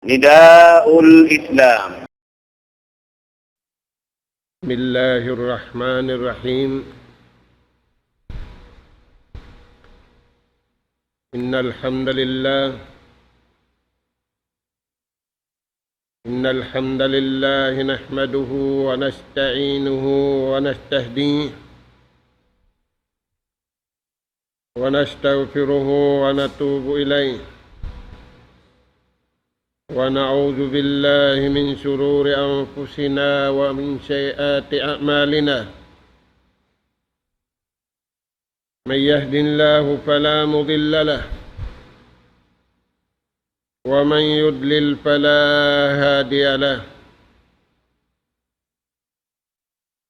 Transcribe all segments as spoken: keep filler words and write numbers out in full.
نداء الإسلام. بسم الله الرحمن الرحيم. إن الحمد لله إن الحمد لله نحمده ونستعينه ونستهديه ونستغفره ونتوب إليه، ونعوذ بالله من شرور أنفسنا ومن سيئات أعمالنا. من يهد الله فلا مضل له، ومن يضلل فلا هادي له.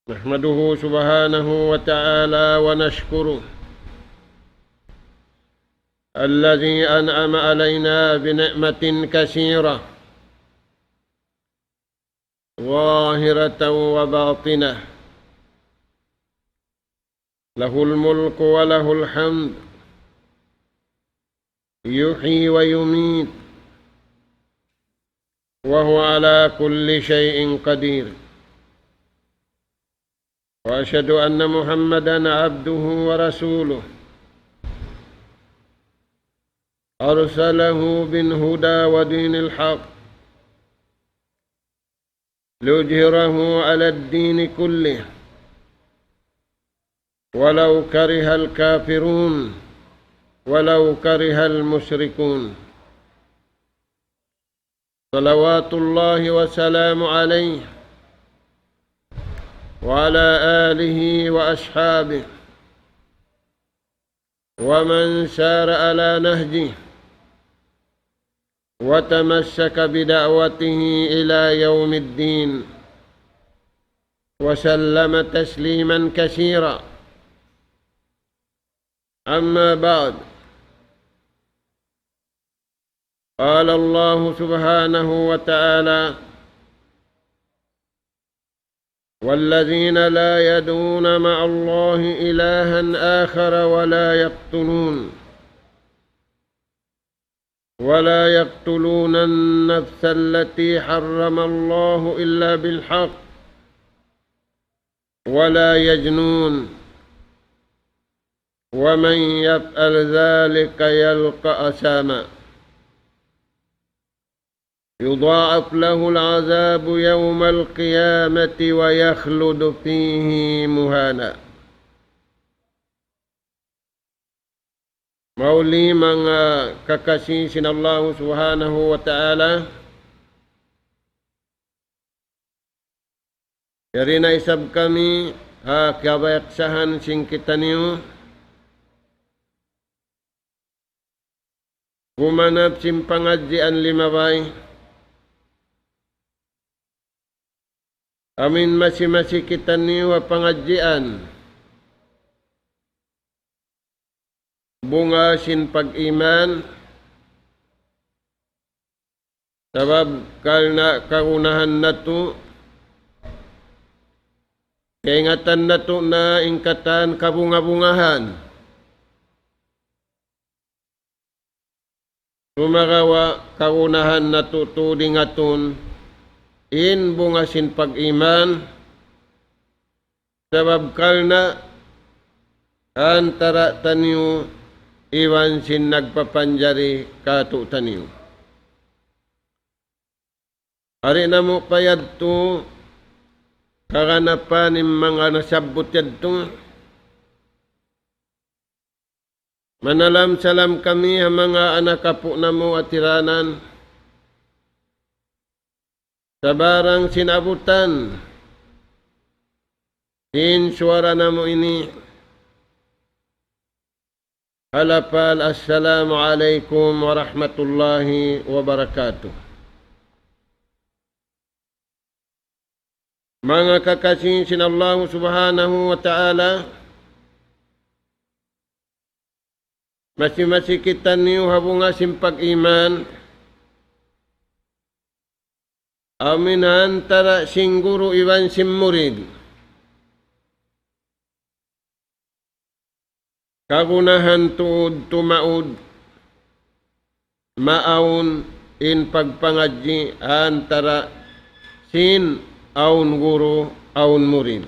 نحمده سبحانه وتعالى ونشكره الذي أنعم علينا بنعمة كثيرة ظاهرة وباطنة، له الملك وله الحمد، يحيي ويميت، وهو على كل شيء قدير. وأشهد أن محمدا عبده ورسوله، أرسله بالهدى ودين الحق ليظهره على الدين كله ولو كره الكافرون، ولو كره المشركون. صلوات الله وسلامه عليه وعلى آله وأصحابه ومن سار على نهجه وتمسك بدعوته إلى يوم الدين، وسلم تسليما كثيرا. أما بعد، قال الله سبحانه وتعالى: والذين لا يدعون مع الله إلها آخر ولا يقتلون، ولا يقتلون النفس التي حرم الله إلا بالحق ولا يزنون، ومن يفعل ذلك يلق أثاما يضاعف له العذاب يوم القيامة ويخلد فيه مهانا. Mauli manga kakasi sin Allahu Subhanahu wa Ta'ala, yari na isab kami ha kabayaksahan sin kitaniyu gumanap sin pangadjian limabay. Amu in masi-masi kitaniyu ha pangadjian bunga sin pag-iman, sabab karna' kagunahan natu', kaingatan natu' na in katan kabunga-bungahan. Sumagawa' kagunahan natu' tuud dingatun in bunga sin pag-iman, sabab karna' antara' taniyu iban sin nagpapanjari kātu'niyu. Ari namu' pa yadtu kaganapan in manga nasabbut yadtu. Manalam-salam kami ha manga anak apu' namu' atiranan. Sabarang sin abutan sin suwara namu' ini, ha lapal, Assalamu alaykum warahmatullahi wabarakatuh. Manga kakasi sin Allahu Subhanahu wa Ta'ala, masi-masi kitaniyu ha bunga sin pag-iman, amu in antara' sin guru iban sin murid. Kagunahan tuud tumaud, maawn, in pagpangadji' antara sin awn guru, awn murid.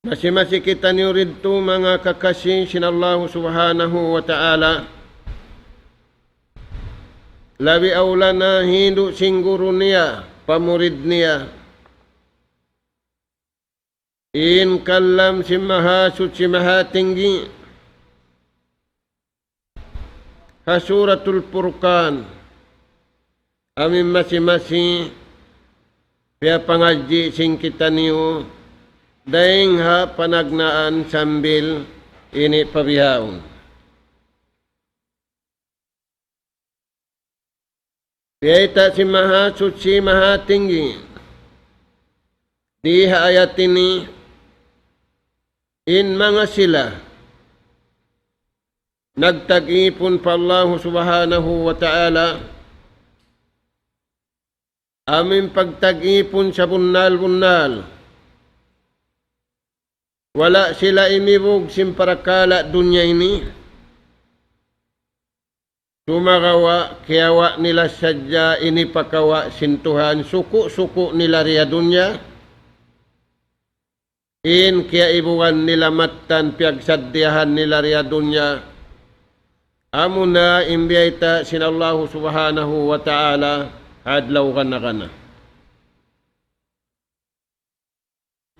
Masi-masi kitaniyu didtu manga kakasi sin Allahu Subhanahu wa Ta'ala. Labi awla na hindu' sin guru niya, pa murid niya. In kalam sin Mahasuchi Mahatinggi. Ha Suratul Furqan. Amu in masi-masi piyapangadji' sin kitaniyu, dayng ha panagnaan sambil ini pa bihaun. Biyayta' sin Mahasuchi Mahatinggi. Di ha ayat ini, in manga sila nagtag-ipun pa Allahu Subhanahu wa Ta'ala, amu in pagtag-ipun sabunnal-bunnal. Wala' sila imibug sin parakala' dunya ini. Sumagawa' kiyawa' nila sadja in hipakawa' sin Tuhan, suku'-suku' nila di ha dunya. In kiyaibugan nila mattan piyagsaddiyahan nila di ha dunya. Amuna in biyayta' sin Allahu Subhanahu wa Ta'ala ha adlaw kana-kana.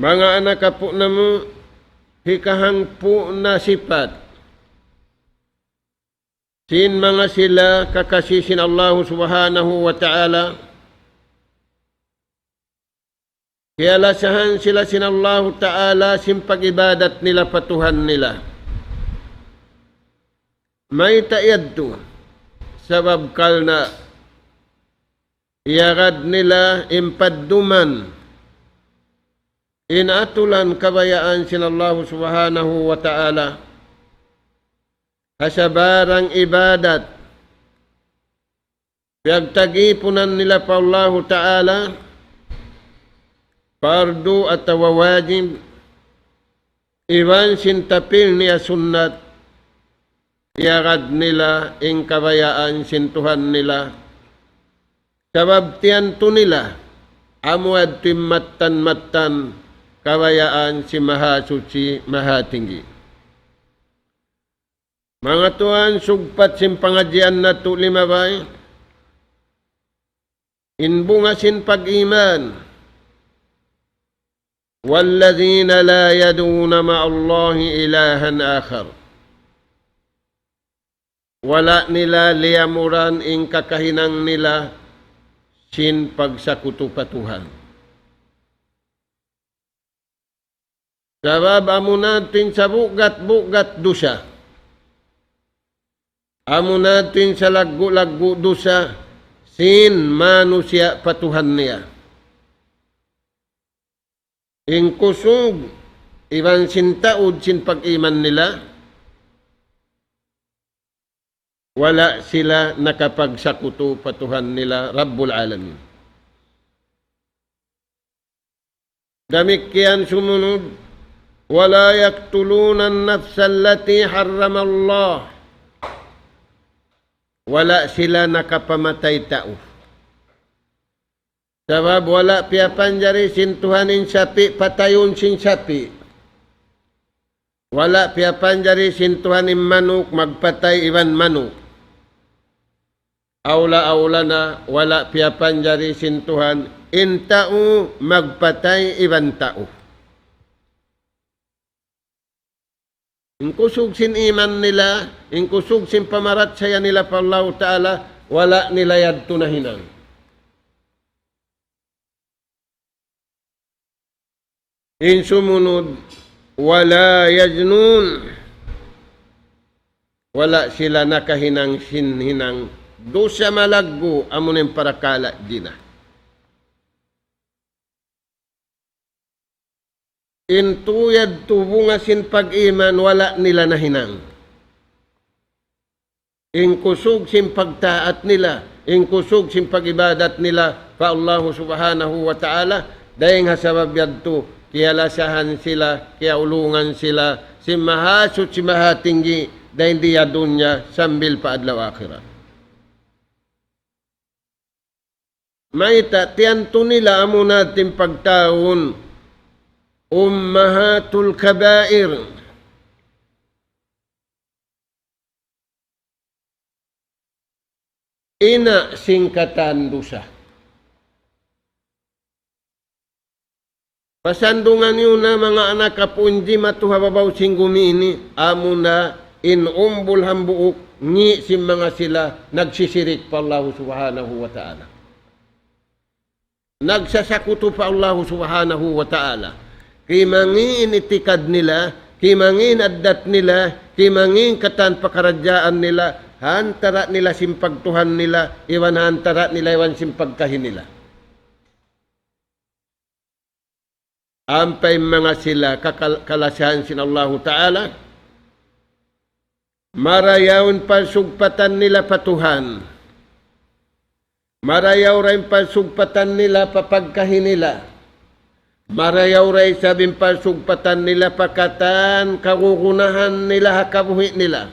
Manga anak apu' namu', hikahangpu' na sipat sin manga sila kakasi sin Allahu Subhanahu wa Ta'ala, kiyalasahan sila sin Allahu Ta'ala sin pag-ibadat nila pa Tuhan nila. Mayta' yadtu? Sabab karna' iyagad nila in padduman, in atulan kabayaan sin Allahu Subhanahu wa Ta'ala. Ha sabarang ibadat, piyagtag-ipunan nila pa Allahu Ta'ala, pardu atawa wajib, iban sin tapil niya sunnat, iyagad nila in kabayaan sin Tuhan nila. Sabab tiyantu nila, amu yadtu in mattan-mattan kabayaan sin Mahasuchi Mahatinggi. Manga tuwan, sugpat sin pangadjian natu' limabay, in bunga sin pag-iman. وَالَّذِينَ لَا يَدْعُونَ مَعَ اللَّهِ إِلَٰهًا آخَرَ. Wala' nila liyamuran in kakahinang nila sin pagsakutu pa Tuhan. Sabab amuna yadtu in sabugat-bugat dusa. Amuna yadtu in salaggu'-laggu' dusa sin manusiya' pa Tuhan niya. In kusug iban sin taud sin pag-iman nila, wala' sila nakapagsakutu pa Tuhan nila Rabbul Alamin. Damikkiyan sumunud, وَلَا يَقْتُلُونَ النَّفْسَ الَّتِي حَرَّمَ اللَّهُ. Wala' sila nakapamatay tau. Sabab wala' piyapanjari sin Tuhan in sapi' patayun sin sapi'. Wala' piyapanjari sin Tuhan in manuk magpatay iban manuk. Awla-awla na wala' piyapanjari sin Tuhan in tau magpatay iban tau. In kusug sin iman nila, in kusug sin pamarachaya nila pa Allahu Ta'ala, wala' nila yadtu nahinang. In sumunud, وَلَا يَزْنُونَ. Wala' sila nakahinang sin hinang dusa malaggu', amuna in parakala' jina. In tuyad tu bunga sin pag-iman wala' nila nahinang. In kusug sin pagtaat nila, in kusug sin pag-ibadat nila pa Allahu Subhanahu wa Ta'ala, dayng ha sabab yadtu, kiyalasahan sila, kiyaulungan sila, sin Mahasuchi Mahatinggi, dayn di ha dunya sambil pa adlaw akhirat. Mayta', tiyantu nila amuna in pagtawagun ummahatul kabair. Ina' sin katan dusa. Pasandungan niyu na manga anak apu' in jimatu ha babaw sin gumi ini, amuna in umbul hambuuk, ngi' sin manga sila nagsisirik pa Allahu Subhanahu wa Ta'ala. Nagsasakutu pa Allahu Subhanahu wa Ta'ala. Kimangi' in itikad nila, kimangi' in addat nila, kimangi' in katan pakaradjaan nila, ha antara' nila sin pagtuhan nila, iban ha antara' nila iban sin pagkahi nila. Ampa in manga sila kakal-, kalasahan sin Allahu Ta'ala, marayaw in pagsugpatan nila pa Tuhan. Marayaw da in pagsugpatan nila pa pagkahi nila. Marayaw da isab in pagsugpatan nila pa katan kagunahan nila ha kabuhi' nila.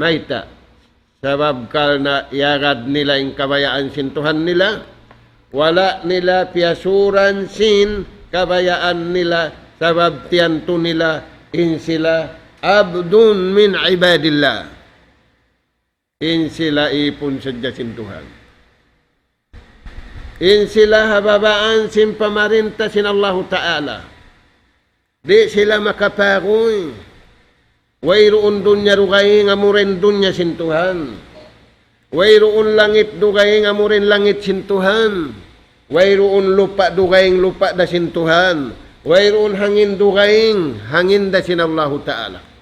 Mayta'? Sabab karna' iyagad nila in kabayaan sin Tuhan nila, wala' nila piyasuran sin kabayaan nila, sabab tiyantu nila in sila abdun min ibadillah. In sila īpun sadja sin Tuhan. In sila ha babaan sin pamarinta sin Allahu Ta'ala. Di' sila makapaguy. Wayruun dunya dugaing amura in dunya sin Tuhan. Wayruun langit dugaing amura in langit sin Tuhan. Wayruun lupa' dugaing lupa' da sin Tuhan. Wayruun hangin dugaing hangin da sin Allahu Ta'ala.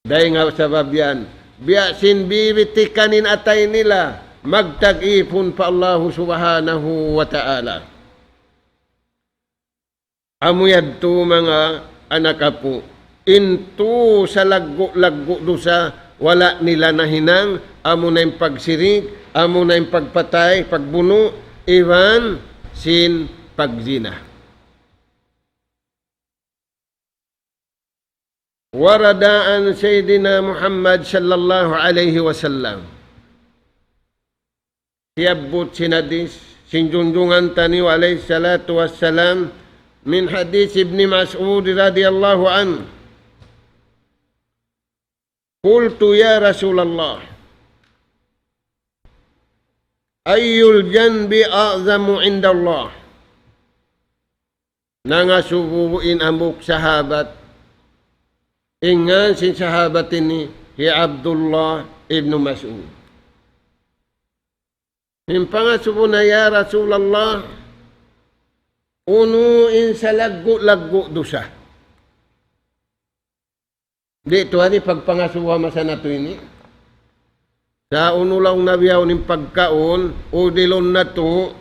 Dayn ha sabab yan, biya' sin bibitikan in atay nila, magtag-ipun pa Allahu Subhanahu wa Ta'ala. Amu yadtu manga anak apu', in tu salaggu'-laggu' dusa, wala' nila nahinang, amuna in pagsirik, amuna in pagpatay, pagbunu', iban sin pagzina. Warada an Sayyidina Muhammad sallallahu alayhi wasallam. Siyabbut sin hadis sin junjungan taniyu alayhi salatu wassalam, min hadis Ibni Mas'ud radiyallahu anhu. قلت يا رسول الله، أي الذنب أعظم عند الله؟ Nangasubu in hambuuk sahabat. In ngan sin sahabat ini hi Abdullah ibn Mas'ud. In pangasubu niya, "Ya Rasulullah, unu in salaggu'-laggu' dusa?" Di' tuud ini pagpangasubu ha masa natu' ini. Sa' unu laung niya bihaun in pagkaun, udilun natu',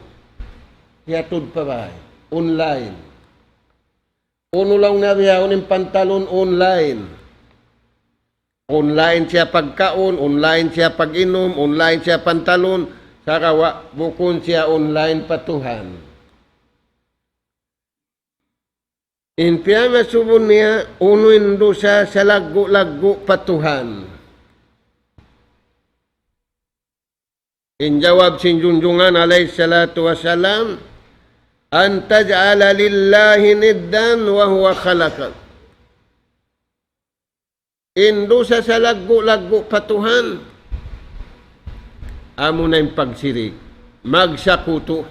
hiyatud pa bāy, online. Unu laung niya bihaun in pantalun, online. Online siya pagkaun, online siya pag-inum, online siya pantalun, sagawa' bukun siya online pa Tuhan. In piyangasubu niya, unu in dusa salaggu'-laggu' pa Tuhan? In jawab sin junjungan alayhi salatu wassalam, أن تجعل لله ندا وهو خلقك. In dusa salaggu'-laggu' pa Tuhan, amuna in pagsirik, magsakutu,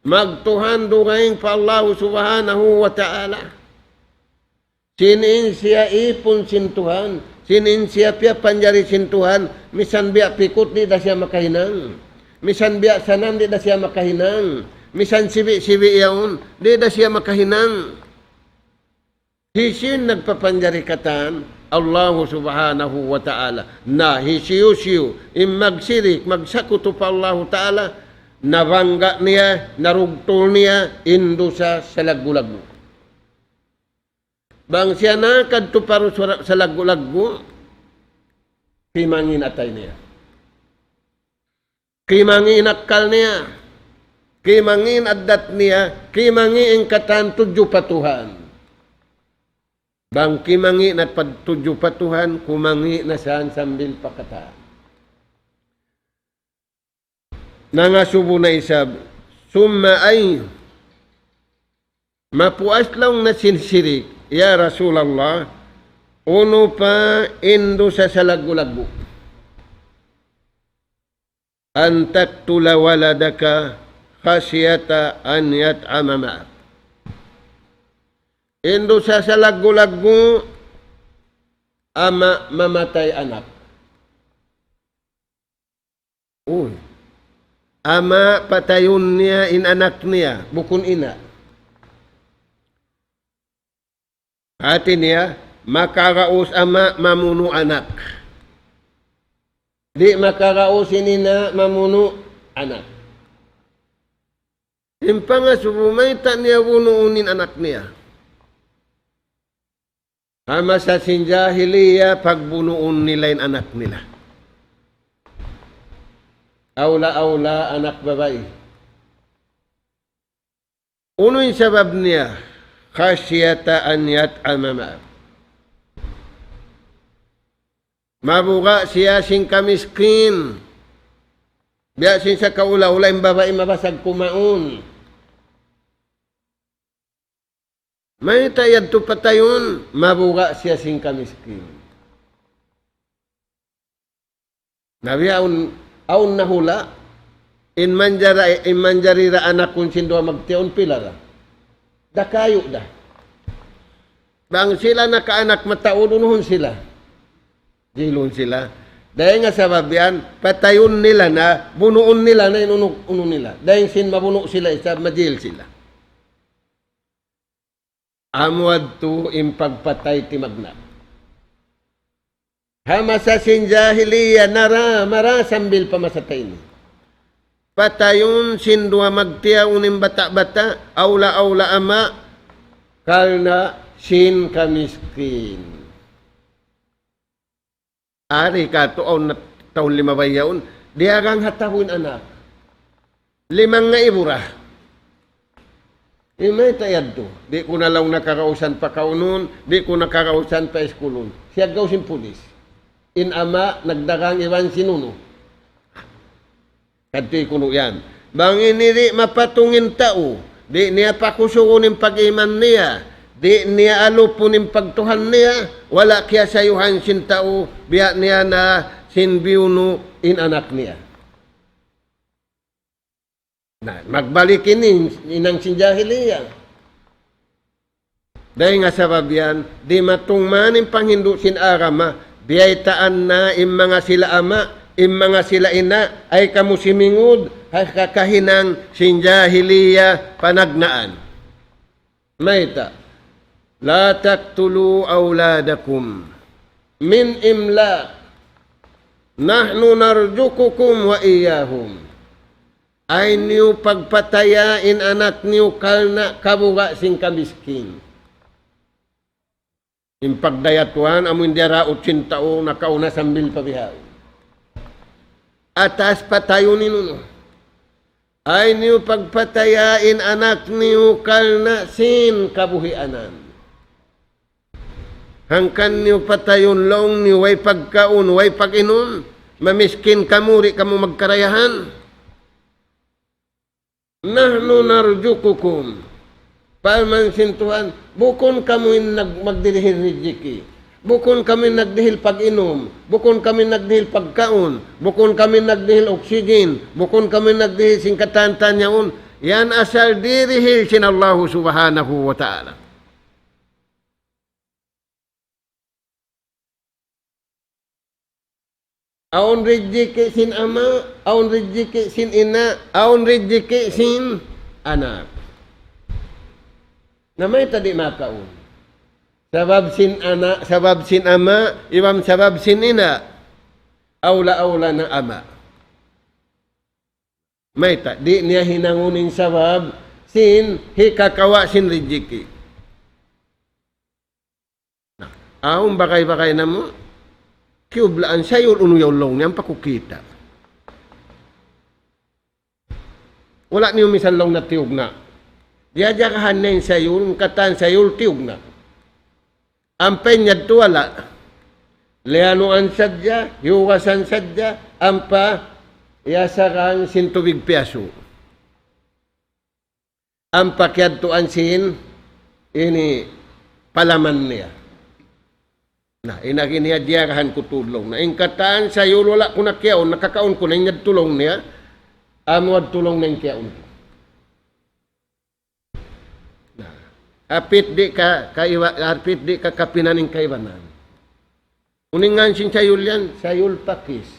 magtuhan dugaing pa Allahu Subhanahu wa Ta'ala. Sin in siya īpun sin Tuhan, sin in siya piyapanjari sin Tuhan, misan biya' pikut di' da siya makahinang. Misan biya' sanam di' da siya makahinang. Misan sibi'-sibi' yaun, di' da siya makahinang. Hisiyu in nagpapanjari katan? Allahu Subhanahu wa Ta'ala. Na hisiyu-siyu in magsirik, magsakutu pa Allahu Ta'ala, nabangga' niya, narugtul niya in dusa salaggu'-laggu'. Bang siya nakadtu pa dusa salaggu'-laggu', kimangi' in atay niya. Kimangi' in akkal niya, kimangi' in addat niya, kimangi' in katan tudju pa Tuhan. Bang kimangi' na pagtudju pa Tuhan, kumangi' na san sambil pa katan. Nangasubu na isab, summa ay, mapuas laung na sin sirik, ya Rasulullah, unu pa in dusa salaggu'-laggu'. An taqtula waladaka khashyata an yat'ama ma'ak. In dusa salaggu'-laggu', ama' mamatay anak. Uy. Ama' patayun niya in anak niya, bukun ina'. Hati niya, makaraus ama' mamunu' anak. Di' makaraus in ina' mamunu' anak. In pangasubu mayta' niya bunuun in anak niya. Ha masa sin jahiliya, pagbunuun nila in anak nila. Awla-awla anak babai. Unu in sabab niya? Khashyata an yat'ama ma'ak. Mabuga' siya sin kamiskin. Biya' sin sakaula-ula in babai mabasag kumaun. Mayta' yadtu patayun, mabuga' siya sin kamiskin. Na biya' awn, awn nahula', in manjari, in manjari ra anakun sin duwa magtiyaun pila ra. Dakayu' da. Bang sila nakaanak mataud, unuhun sila. Jihilun sila. Dayn ha sabab yan, patayun nila na, bunuun nila na in unu, unu nila. Dayn sin mabunu' sila isab, majihil sila. Amu yadtu in pagpatay timagna'. Ha masa sin jahiliya nara, mara sambil pa masa ta ini. Patayun sin duwa magtiyaun in bata'-bata', awla-awla ama', karna' sin kamiskin. Ari katu' awn na tahun limabay yaun, diyagang ha tabu in anak. Limang ngaibu ra. Mayta' yadtu. Di' ku na laung nakarausan pakaunun, di' ku nakarausan paiskulun. Siyaggaw sin pulis. In ama' nagdagang iban sin unu. Kadtu kunu' yan. Bang ini di' mapatung in tau, di' niya pakusugun in pag-iman niya, di' niya alupun in pagtuhan niya, wala' kiyasayuhan sin tau, biya' niya na sin biyunu' in anak niya. Na, magbalik ini, hinang sin jahiliya. Dayn ha sabab yan, dimatung man in panghindu' sin agama, biyaytaan na in manga sila ama', in manga sila ina', ay kamu simingud, ha kakahinang sin jahiliya panagnaan. Mayta'? لا تقتلوا أولادكم من إملاق نحن نرزقكم وإياهم. Ayaw niyu pagpataya in anak niyu karna' kabuga' sin kamiskin. In pagdayatuhan, amu in diyaraut sin tau nakauna sambil pa bihaun. Atas patayun in unu. Ayaw niyu pagpataya in anak niyu karna' sin kabuhianan. Hangkan niyu patayun laung niyu way pagkaun, way pag-inum, mamiskin kamu, di' kamu magkarayahan. نحن نرزقكم. Parman sin Tuhan, bukun kamu in nag-, magdirihil rijiki. Bukun kamu in nagdihil pag-inum. Bukun kamu in nagdihil pagkaun. Bukun kamu in nagdihil oxygen. Bukun kamu in nagdihil sin katan-katan yaun. Yan asal dirihil sin Allahu Subhanahu wa Ta'ala. Awn rijiki sin ama', awn rijiki sin ina', awn rijiki sin anak. Na mayta' di' makaun? Sabab sin ana', sabab sin ama', iban sabab sin ina'. Awla-awla na ama'. Mayta', di' niya hinangun in sabab sin hikakawa' sin rijiki. Na, awn bagay-bagay namu', kiyublaan sayul unu yaun laung niya ampa ku kita'. Wala' niyu misan laung na tiyugna'. Diyajagahan niya in sayul, in katan sayul tiyugna'. Ampa in yadtu wala'. Liyanuan sadja, hiyugasan sadja, ampa iyasarang sin tubig piyasu'. Ampa kiyadtuan sin ini palaman niya. Na, in agi niya diyarahan ku tuud laung niya. In katan sayul wala' ku na kiyaun, nakakaun ku na in yadtu laung niya, amu yadtu laung niya in kiyaun ku. Na, hapit di' ka, kaiwa-, hapit di' ka kapinan in kaibanan. Unu in ngan sin sayul yan, sayul pakis.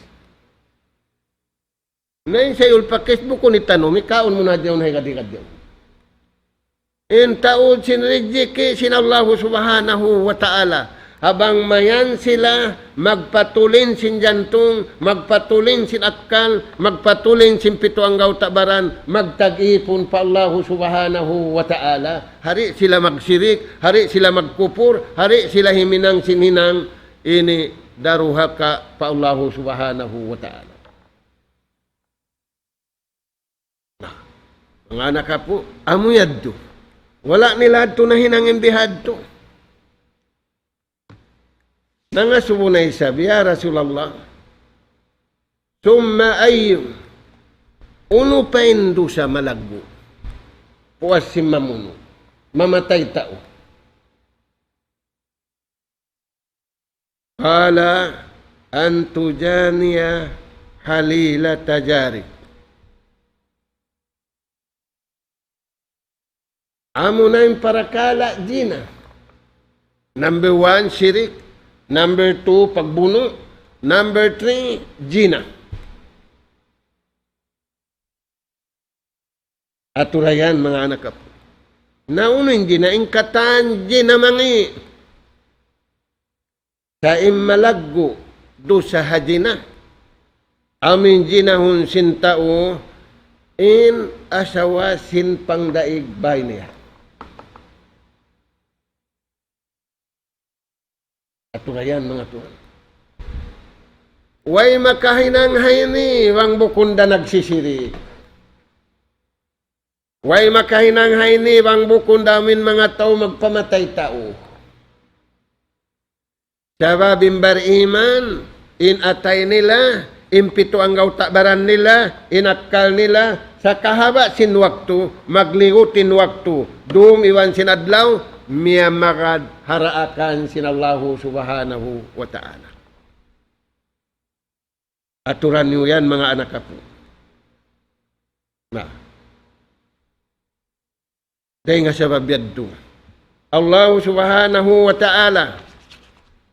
Na in sayul pakis bukun itanum, ikaun mu na diyaun ha higad-higad diyaun. In taud sin rijiki' sin Allahu Subhanahu wa Ta'ala. Ha bang mayan sila magpatulin sin jantung, magpatulin sin akkal, magpatulin sin pitu anggawta' baran, magtag-ipun pa Allahu Subhanahu wa Ta'ala. Di' sila magsirik, di' sila magkupur, di' sila himinang sin hinang ini daruhaka pa Allahu Subhanahu wa Ta'ala. Na, manga anak apu', amu yadtu. Wala' nila yadtu nahinang in bihadtu. Nangasubu na isab, "Ya Rasulullah, ثم أي, unu pa in dusa malaggu'?" Puas sin mamunu', mamatay tau. قال أن تجاني حليلة جارك. Amuna in parakala' jina. Number one, shirik. Number two, pagbunu'. Number three, jina. Atura yan, manga anak apu'. Na unu in jina, in katan jina mangi'. Sa' in malaggu' dusa ha jina. Amu in jinahun sin tau in asawa sin pangdaig bay niya. Atura yan, manga tuwan. Way makahinang ha ini, bang bukun da nagsisirik. Way makahinang ha ini, bang bukun da amin manga tau magpamatay tau. Sabab in bariman, in atay nila, in pitu anggawta' baran nila, in akkal nila, sa kahaba' sin waktu, magligut in waktu, dum iban sin adlaw, miyamagad ha daakan sin Allahu Subhanahu wa Ta'ala. Aturan niyu yan, manga anak apu'. Na. Dayn ha sabab yadtu, Allahu Subhanahu wa Ta'ala,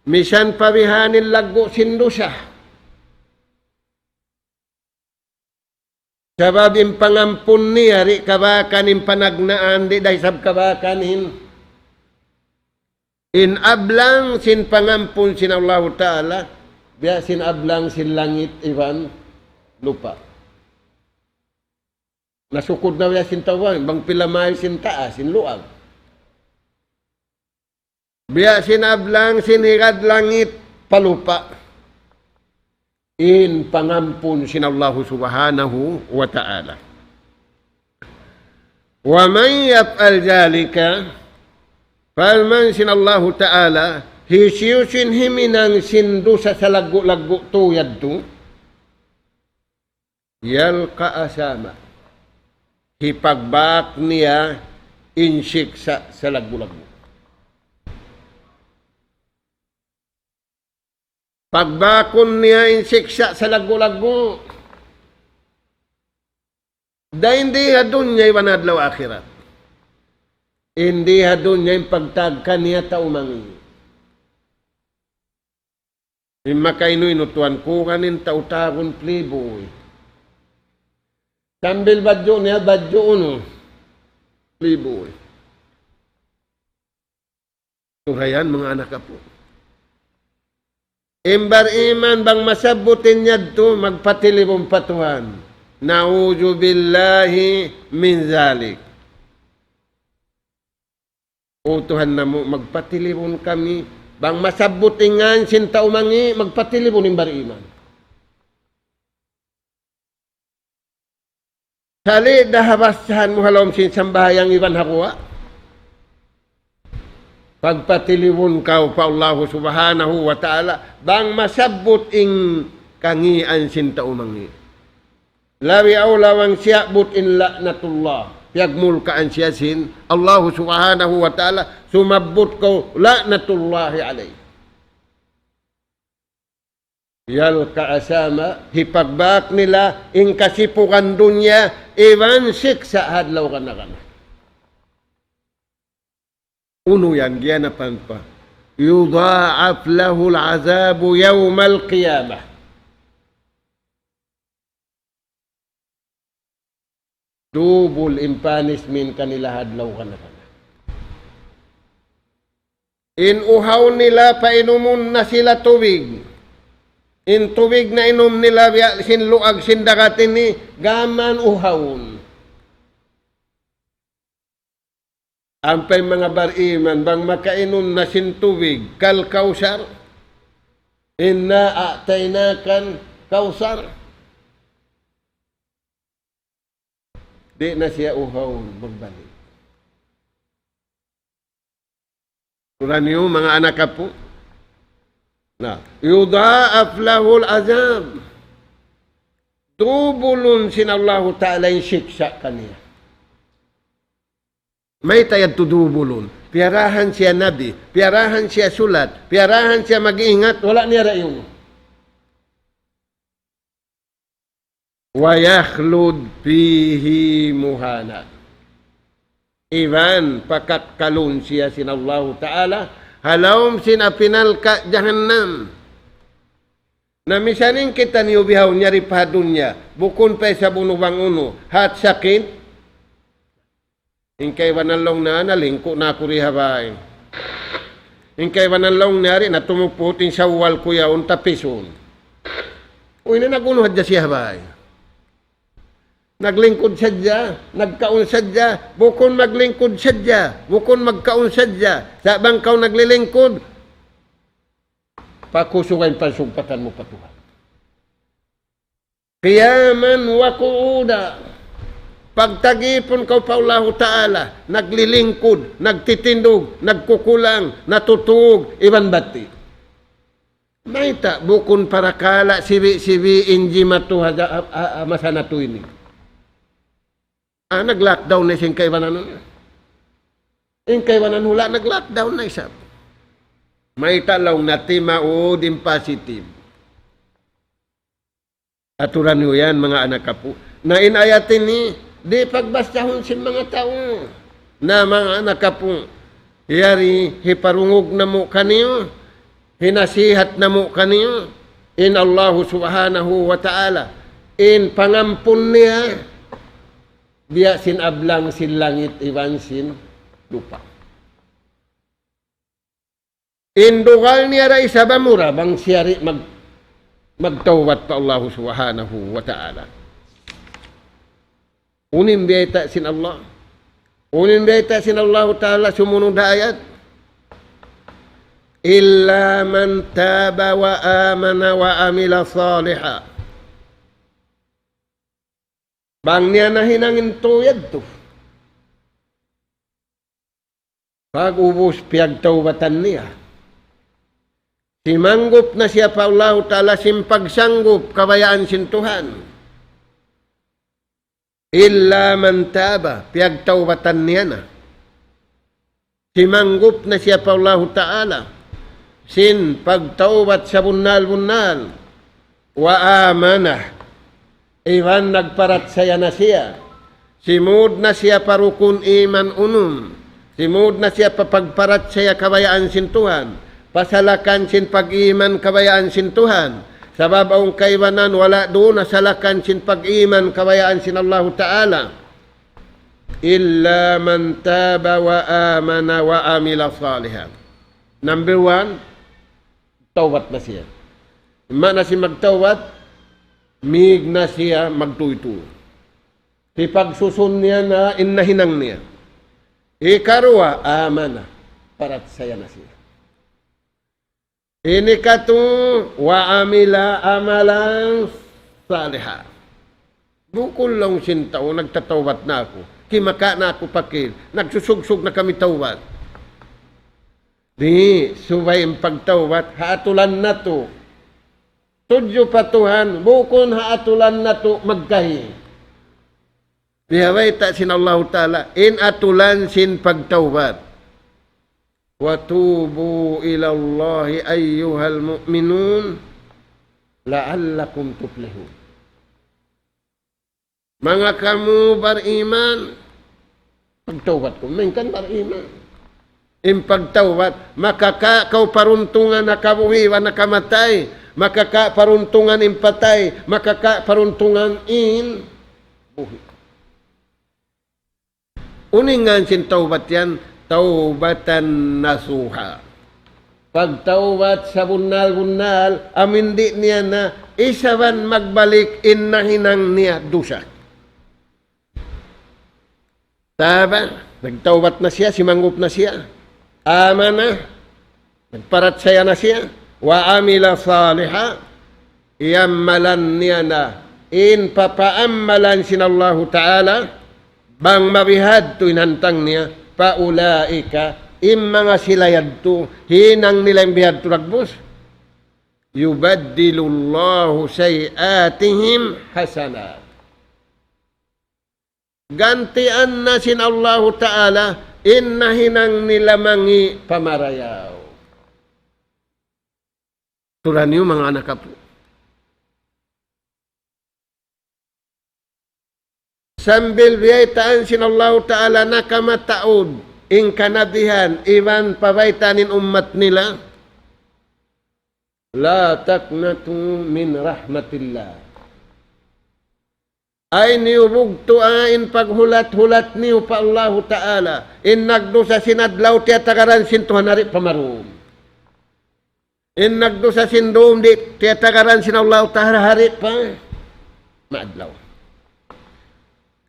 misan pa bihaini laggu' sin dusa. Sabab in pangampun niya, di' kabakan in panagnaan, di' da isab kabakan in, in ablang sin pangampun sin Allahu Ta'ala, biya' sin ablang sin langit iban lupa'. Nasukud na biya' sin tau, bang pila mail sin taas, sin luag. Biya' sin ablang, sin higad langit, pa lupa'. In pangampun sin Allahu Subhanahu wa Ta'ala. ومن يفعل ذلك, parman sin Allahu Ta'ala, hisiyu-siyu in himinang sin dusa salaggu'-laggu' tu yadtu, يلق أثاما. Hipagbak niya in siksa' salaggu'-laggu'. Pagbakun niya in siksa' salaggu'-laggu'. Dayn di ha dunya iban adlaw akhirat. In di ha dunya in pagtag kaniya tau mangi'. In makainu-inu tuwan, kulang in tau tagun playboy. Sambil badju' niya, badju' unu. Playboy. Tura yan, manga anak apu'. In bariman bang masabbut in yadtu, magpatilibun pa Tuhan. نعوذ بالله من ذلك. O Tuhan namu', magpatilibun kami. Bang masabbut in ngan sin tau mangi', magpatilibun in bariman. Sali' da ha basahan mu ha lawm sin sambahayang iban ha guwa'. Pagpatilibun kaw pa Allahu Subhanahu wa Ta'ala, bang masabbut in kangīan sin tau mangī'. Labi awla bang siyabbut in la'natullah. Piyagmulkaan siya sin Allahu Subhanahu wa Ta'ala, sumabbut kaw la'natullahi alayh. يلق أثاما, hipagbak nila in kasipugan dunya, iban siksa' ha adlaw kana-kana. Unu yan, giyanapan pa. يضاعف له العذاب يوم القيامة. Dubul in punishment kanila ha adlaw kana-kana. In uhaw nila, painumun na sila tubig. In tubig na inum nila biya' sin luag sin dagat ini, gām uhawn. Ampa in manga bariman, bang makainum na sin tubig, كالكوثر, إنا أعطيناك الكوثر. Di' na siya uhawn magbalik. Tura niyu, manga anak apu'. Na, يضاعف له العذاب. Dubulun sin Allahu Ta'ala in siksa' kaniya. Mayta' yadtu dubulun? Piyarahan siya nabi, piyarahan siya sulat, piyarahan siya mag-ingat, wala' niya ra iyunu. ويخلد فيه مهانا. Iban pakakkalun siya sin Allahu Ta'ala ha lawm sin api narka' jahannam. Na misan in kitaniyu bihaun yari pa dunya, bukun pa isab unu bang unu, hat sakit. In kaibanan laung niya, nalingku' na aku di ha bay. In kaibanan laung niya, di' na tumuput in Shawwal ku yaun tapisun. Uy, na nag-unu hadja siya ha bay. Naglingkud sadja, nagkaun sadja, bukun maglingkud sadja, bukun magkaun sadja. Sa' bang kaw naglilingkud, pakusugan in pansugpatan mu pa Tuhan. قياما وقعودا. Pagtagipun kaw pa Allahu Ta'ala, naglilingkud, nagtitindug, nagkukulang, natutug, iban bati'. Mayta', bukun parakala' sibi'-sibi' in jimatu ha, ha, ha, ha masa natu' ini. Ah, nag-lockdown na sin kaibanan. In kaibanan hula' nag-lockdown na isab. Mayta' laung niya timaud in positive. Aturan niyu yan, manga anak apu'. Na in ayat ini, di' pagbasahun sin manga tau. Na manga anak apu', yari hiparungug namu' kaniyu, hinasihat namu' kaniyu, in Allahu Subhanahu wa Ta'ala, in pangampun niya, biya' sin ablang sin langit iban sin lupa'. In dugal niya da isab amura bang siya di' mag-, magtawbat pa Allahu Subhanahu wa Ta'ala. Unu in biyayta' sin Allah. Unu in biyayta' sin Allahu Ta'ala sumunud ha ayat. إلا من تاب وآمن وعمل صالحا. Bang niya nahinang in tau yadtu. Pag'ubus piyagtawbatan niya. Simanggup na siya pa Allahu Ta'ala sin pagsanggup kabayaan sin Tuhan. إلا من تاب, piyagtawbatan niya na. Simanggup na siya pa Allahu Ta'ala sin pagtawbat sabunnal-bunnal. وآمن, iban nagparachaya na siya. Simud na siya pa rukun iman unum. Simud na siya pa pagparachaya kabayaan sin Tuhan. Pa salakan sin pag-iman kabayaan sin Tuhan. Sabab awn kaibanan wala' duun na salakan sin pag-iman kabayaan sin Allahu Ta'ala. إلا من تاب وآمن وعمل صالحا. Number one, tawbat na siya. Maana sin magtawbat, mig na siya magtuytuy. Hipagsusun niya na in nahinang niya. Ikaruwa, amana. Parachaya na siya. Ini katu, وعمل عملا صالحا. Bukun laung sin tau, nagtatawbat na aku. Kimaka' na aku pakil. Nagsusugsug na kami tawbat. Di', subay in pagtawbat, ha atulan natu'. Tudju pa Tuhan, bukun ha atulan natu' magkahi. Biya' bayta' sin Allahu Ta'ala, in atulan sin pagtawbat. وتوبوا إلى الله أيها المؤمنون لعلكم تفلحون. Manga kamu bariman, pagtawbat kamu, malayngkan bariman. In pagtawbat, makaka-, kaw paruntungan nakabuhi' iban nakamatay, makaka-, paruntungan in patay, makaka-, paruntungan in buhi'. Unu in ngan sin tawbat yan, توبة نصوحا. Pagtawbat sabunnal-bunnal, amu in di' niya na isab magbalik in nahinang niya dusa. Taba, nagtawbat na siya, simanggup na siya. Amana, nagparachaya na siya. وعمل صالحا, iyammalan niya na in papaammalan sin Allahu Ta'ala, bang mabihadtu in hantang niya, فأولئك, in manga sila yadtu, hinang nila in bihadtu dagbus. يبدل الله سيئاتهم حسنات. Gantian na sin Allahu Ta'ala in nahinang nila mangi' pamarayaw. Tura niyu manga anak apu'. Sambil biyaytaan sin Allahu Ta'ala nakamataud in kanabihan iban pabaytaan in ummat nila. لا تقنطوا من رحمة الله. Ay niyu bugtua in paghulat-hulat niyu pa Allahu Ta'ala. In nagdusa sin adlaw tiyatagaran sin Tuhan hari pa marum. In nagdusa sin dum di' tiyatagaran sin Allahu Ta'ala hari pa maadlaw.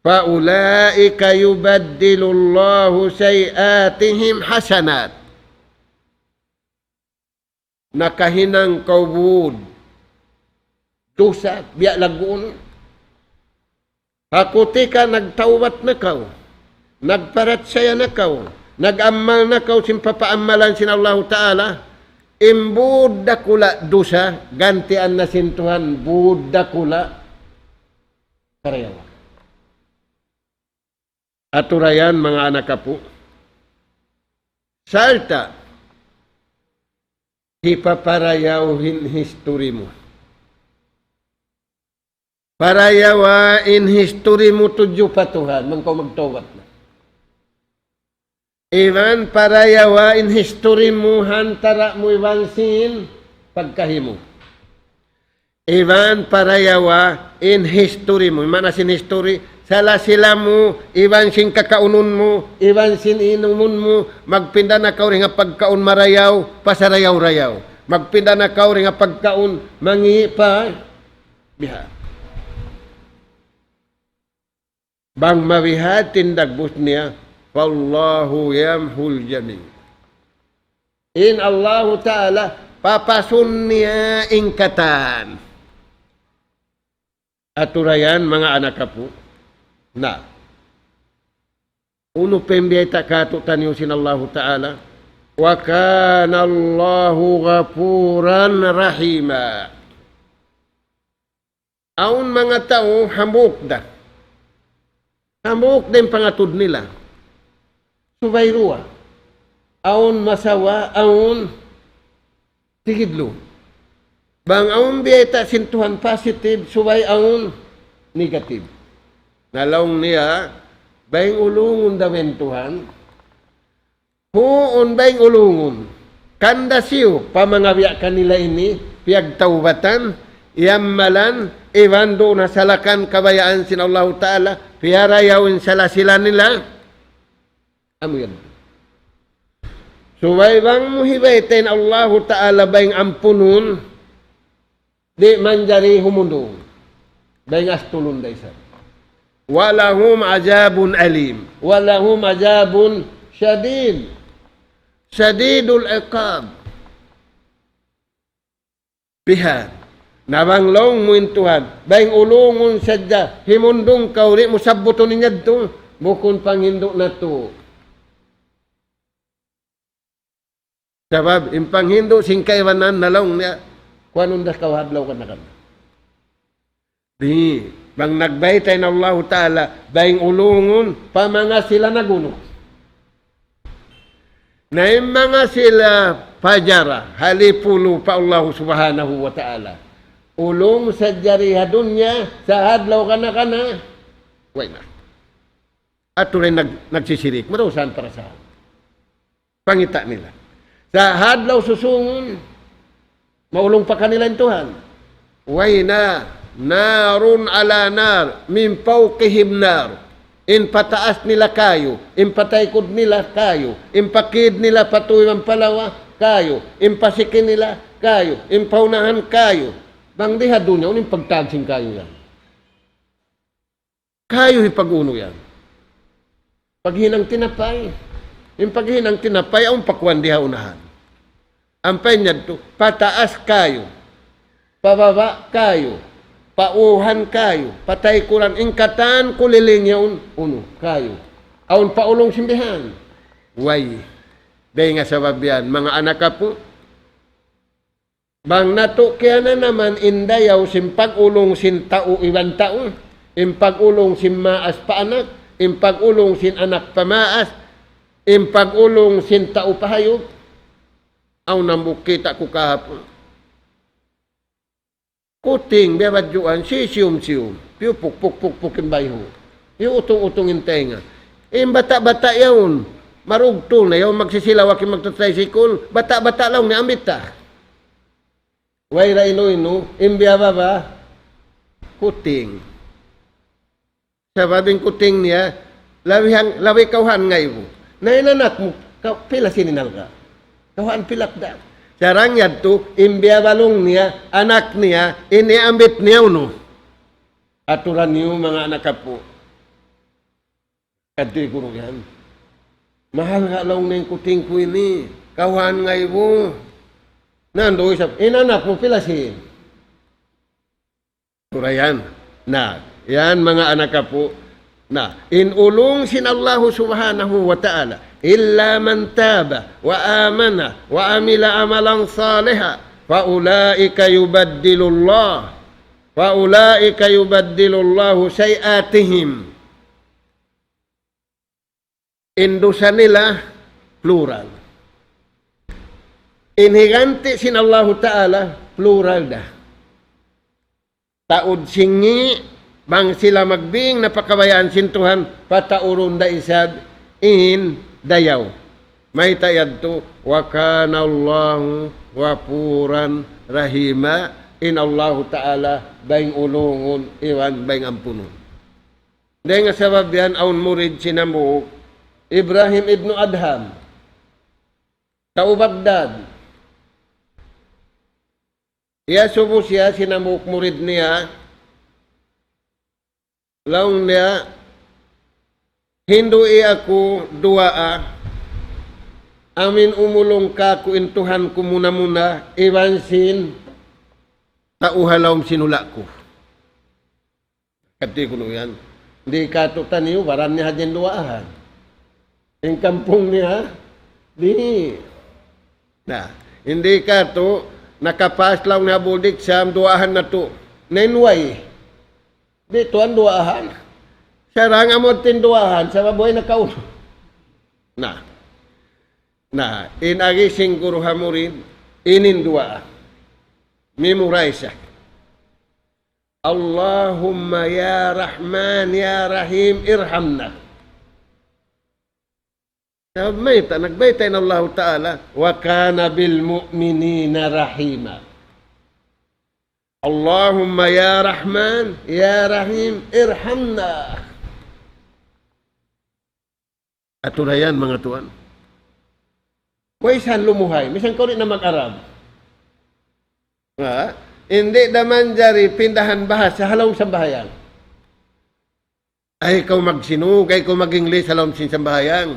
فأولئك يبدل الله سيئاتهم حسنات. Nakahinang kaw bud. Dusa, biya' lagguun. Ha kutika nagtawbat na kaw, nagparachaya na kaw, nag-ammal na kaw sin papaammalan sin Allahu Ta'ala, in bud dakula' dusa, gantian na sin Tuhan, bud dakula' karayawan. Atura yan, manga anak apu'. Sarta', hipaparayaw in history mu. Parayawa in history mu tudju pa Tuhan, bang kaw magtawbat na. Iban parayawa in history mu ha antara' mu iban sin pagkahi mu. Iban parayawa in history mu. Maana sin history, sala-sila mu, iban sin kakaunun mu, iban sin inumun mu, magpinda na kaw dayn ha pagkaun marayaw, pa sarayaw-rayaw. Magpinda na kaw dayn ha pagkaun mangi' pa biha. Bang mabiha' in dagbus niya, فالله يمحو الجميع. In Allahu Ta'ala, papasun niya in katan. Atura yan, manga anak apu'. Na. Unu pa in biyayta' kātu'niyu sin Allahu Ta'ala? وكان الله غفورا رحيما. Awn manga tau hambuuk da. Hambuuk da in pangatud nila. Subay duwa. Awn masawa, awn tigidlu. Bang awn biyayta' sin Tuhan positive, subay awn negative. Na laung niya, bang ulungun daw in Tuhan, huun bang ulungun. Kanda siyu, pa manga biya' kanila ini, piyagtawbatan, iyammalan, iban duun ha salakan kabayaan sin Allahu Ta'ala, piyarayaw in sala-sila nila. Amu yan. Subay bang mu hibayta' in Allahu Ta'ala bang ampunun, di' manjari humundung. Dayn astulun da isab. ولهم عذاب أليم. ولهم عذاب شديد. شديد العقاب. Biha'. Na bang laung mu in Tuhan, bang ulungun sadja, himundung kaw di' mu sabbutun in yadtu, bukun panghindu' natu'. Sabab, in panghindu' sin kaibanan na laung niya, kuanun da kaw ha adlaw kana-kana. Di', bang nagbayta' in Allahu Ta'ala, bang ulungun, pa manga sila nagunu. Na in manga sila pajara, halipulu pa Allahu Subhanahu wa Ta'ala. Ulung sadja di ha dunya, sa adlaw kana-kana. Way na. Atu rin nag-, nagsisirik, marusan para sa pangita' nila. Sa adlaw susungun, maulung pa kanila in Tuhan. Way na, نار على نار، من فوقهم نار. In pataas nila kayu, in pataykud nila kayu, in pakid nila pa tuwi' iban pa lawa kayu, in pasiki nila kayu, in paunahan kayu. Bang di ha dunya, unu in pagtag sin kayu yan? Kayu hipag-unu yan. Paghinang tinapay. In paghinang tinapay, awn pakuan di ha unahan. Ampa in yadtu, pataas kayu, pababa' kayu, pauhan kayu, pataykuran, in katan kuliling yaun, unu, kayu. Awn paulung sin bihan. Way. Dayn ha sabab yan, manga anak apu', bang natu' kiyananaman in dayaw sin pag-ulung sin tau iban tau, in pag-ulung sin maas pa anak, in pag-ulung sin anak pa maas, in pag-ulung sin tau pa hayup, awn hambuuk kita' ku kahapun. Kuting, biya' badjuan, sisiyum-siyum, piyupuk-puk-puk-puk in bayhu', piyuutung-utung in taynga. In bata'-bata' yaun, marugtu na yaun, magsisilaw aki magta-tricycle, bata'-bata' laung niya, ambit ta. Way ra inu-inu, in biya' baba, kuting. Sabab in kuting niya, labi hang-, labi kawhaan ngaibu. Na in anak mu, ka-, pila sin in alga'? Kawhaan pilak da. Sarang yadtu, in biya' balung niya, anak niya, ini ambit niya unu. Aturan niyu manga anak apu'. Kadtu kunu' yan. Mahal nga laung niya in kuting ku ini. Kawhaan ngaibu. Nandu' isab, in anak mu pila sin? Sura yan. Na, yan manga anak apu'. Na, in ulung sin Allahu Subhanahu wa Ta'ala. إلا من تاب وآمن وعمل عملا صالحا فأولئك يبدل الله، فأولئك يبدل الله سيئاتهم. In dusa nila, plural. In higanti' sin Allahu Ta'ala, plural da. Taud singi', bang sila magbing na pa kabayaan sin Tuhan, pataurun da isab in dayaw. Mayta' yadtu, وكان الله غفورا رحيما, in Allahu Ta'ala, bayng ulungun, iban bayng ampunun. Dayn ha sabab yan awn murid sin hambuuk, Ibrahim ibnu Adham, tau Baghdad. Iyasubu siya sin hambuuk murid niya, laung niya, hindu'i aku duwaa, amu in umulung kāku' in Tuhan ku muna-muna, iban sin tau ha lawm sin hula' ku. Kadtu kunu' yan. Di' katu' taniyu, baran niya hadja in duwaahan. In kampung niya, di'. Na, di' katu', nakapas laung niya budik siyam, duwaahan natu'. Na in way. Di' tuwan duwaahan. Sarang amu in duwaahan, sabab way nakaunu. Na. Na, in agi sin guru ha murid, ini in duwaa. Memorize siya. اللهم يا رحمن يا رحيم ارحمنا. Sabab mayta', nagbayta' in Allahu Ta'ala, وكان بالمؤمنين رحيما. اللهم يا رحمن يا رحيم ارحمنا. Atu na yan, manga tuwan. Way san lumuhay, misan kaw di' na mag-Arab. Ha? Di' da manjari pindahan bahasa ha lawm sambahayang. Ayaw kaw magsinug, ayaw kaw mag-English ha lawm sin sambahayang.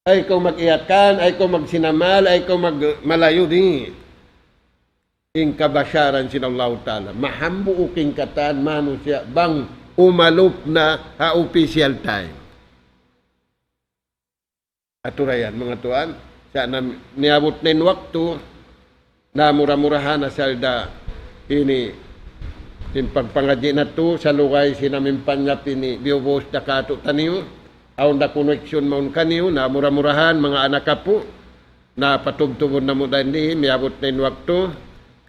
Ayaw kaw mag-Iyakan, ayaw kaw mag-Sinamal, ayaw kaw mag-Malayu, di'. In kabasaran sin Allahu Ta'ala. Mahambuuk in katan manusiya' bang umalup na ha official time. Aturayan, manga tuwan, sa' na miyabut na in waktu, na mura-murahan asal da ini, in pagpangadji' natu', salugay sin amu in panyap ini, biyubus da kātu'niyu, awn da connection mawn kaniyu, na mura-murahan, manga anak apu', na patubtubun namu' da ini, miyabut na in waktu.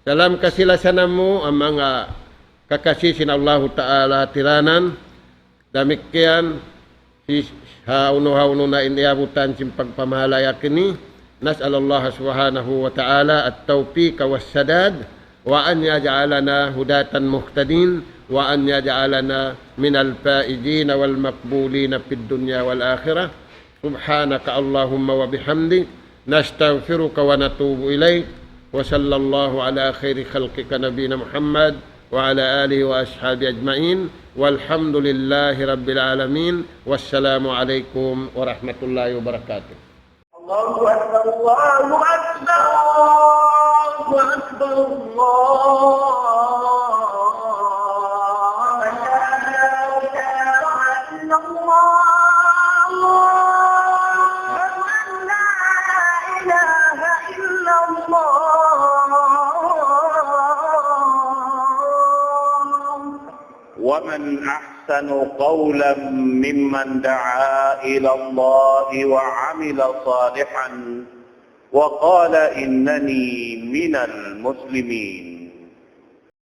Dalam kasilasan namu', ang manga kakasi sin Allahu Ta'ala tiranan, damikkiyan, si, hawnu-hawnu na in iyabutan sin pagpamahalaya' ini. نسأل الله سبحانه وتعالى التوفيق والسداد، وأن يجعلنا هداة مهتدين، وأن يجعلنا من الفائزين والمقبولين في الدنيا والآخرة. سبحانك اللهم وبحمدك، نستغفرك ونتوب إليك، وصلى الله على خير خلقك نبينا محمد وعلى آله وأصحابه أجمعين، والحمد لله رب العالمين، والسلام عليكم ورحمة الله وبركاته. الله أكبر، الله أكبر، الله أكبر، الله أكبر. لا إله إلا الله. أشهد أن لا إله إلا الله. ومن أحسن قولا ممن دعا إلى الله وعمل صالحا وقال إنني من المسلمين.